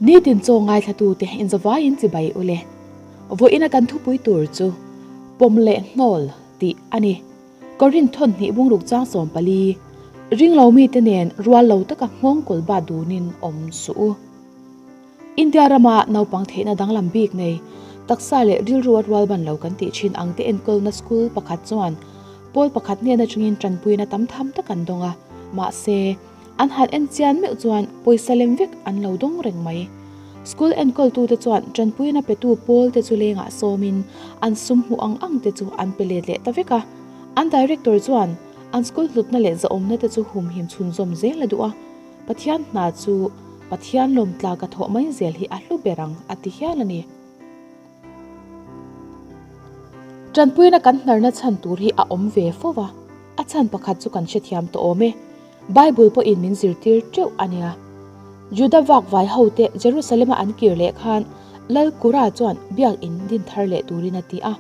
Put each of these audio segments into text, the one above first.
Nitin chaw ngaithlatute inzawvaiin chibai ule. Vawiina kan thupui tur chu pawm leh hnawl tih a ni. Korinth thawn hnih bungruk chang 14, Ringlo mite nen rual lo taka nghawng kawl bat dunin awm suh u. India rama naupang theihna danglam bik nei, taksa leh rilru a rual ban lo kan tih thin ang te enkawlna school pakhat chuan pawl pakhat hnen atangin tanpuina tam tham tak an dawng a, mahse, An han en chian meuh chuan pawisa lem vek an lo dawng reng mai. School enkawltute chuan tanpuina petu pawl te chu lengah sawmin an sum hmuh ang ang te chu an pe let leh ta vek a. An director chuan an school hlutna leh zahawmna te chu humhim chhunzawm zel a duh a, Pathian hna chu Pathian lawmtlaka thawh mai zel hi a hlu ber ang a ti hial a ni. Tanpuina kan hnarna chhan tur hi a awm ve fo va, a chhan pakhat chu kan hrethiam tawh awm e. Bible pawhin min zirtir teuh a nia. Juda vakvai hote Jerusalem-a an kir leh khan Lal Kura chuan biakinn din thar leh turin a ti a.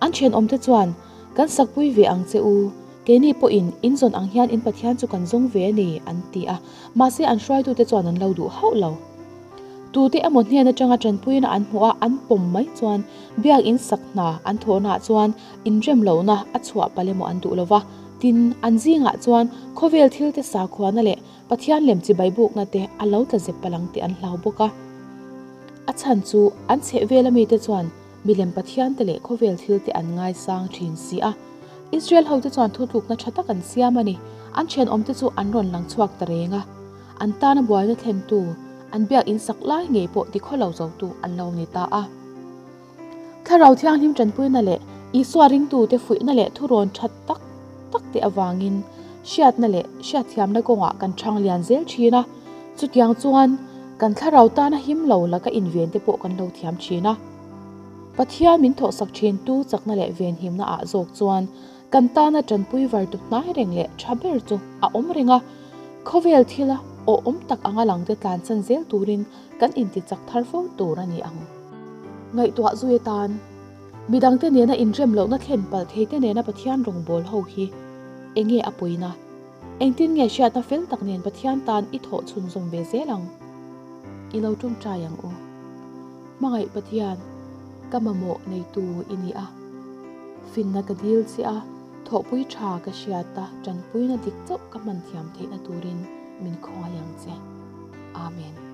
An thenawmte chuan, Kan sakpui ve ang che u, keini pawhin in zawn ang hian in Pathian chu kan zawng ve a ni, an ti a. Mahse an hruaitute chuan an lo duh hauh lo. Tute emaw hnen atanga tanpuina an hmuh a, an pawm mai chuan biakinn sak hna an thawhnaah chuan inrem lohna a chhuah palh emaw an duh lo va. Tin, an zingah chuan khawvel thilte sakhuana leh Pathian lem chibai bukna te a lo tla zep palh ang tih an hlau bawk a. A chhan chu an chhehvela mite chuan milem Pathiante leh khawvel thilte an ngaisang thin si a. Israel hote chuan thutlukna tha tak an siam a ni. An thenawmte chu an rawn lang chhuak ta reng a. An tana buaina thlentu, an biak in sak lai ngei pawh tikhaw lo zotu an lo ni ta a. Thlarau Thianghlim tanpuina leh Isua ringtute fuihna leh thurawn tha tak tak te avangin hriatna leh hriatthiamna kawngah kan thang lian zel thin a, chutiang chuan kan thlarau tana him lo laka inven te pawh kan lo thiam thin a. Pathian min thawhsak thintu chakna leh venhimna ah zawk chuan Kan tana tanpui vartu hnai reng leh tha ber chu a awm reng a, khawvel thila awhawm tak anga langte tlansan zel turin kan inti chak thar fo tur a ni ang. Ngaihtuah zui atan, midangte nena inrem lohna thlen palh theite nena Pathian rawngbâwl ho hi enge a puina? Engtin nge hriatna fel tak nen Pathian tan i thawh chhunzawm ve zel ang? I lo tawngtai ang u. Hmangaih Pathian, ka mamawh neitu i ni a. Finna ka dil che a, thawhpui tha ka hriat a, tanpuina dik chauh ka hman thiam theihna turin min khawngaih ang che. Amen.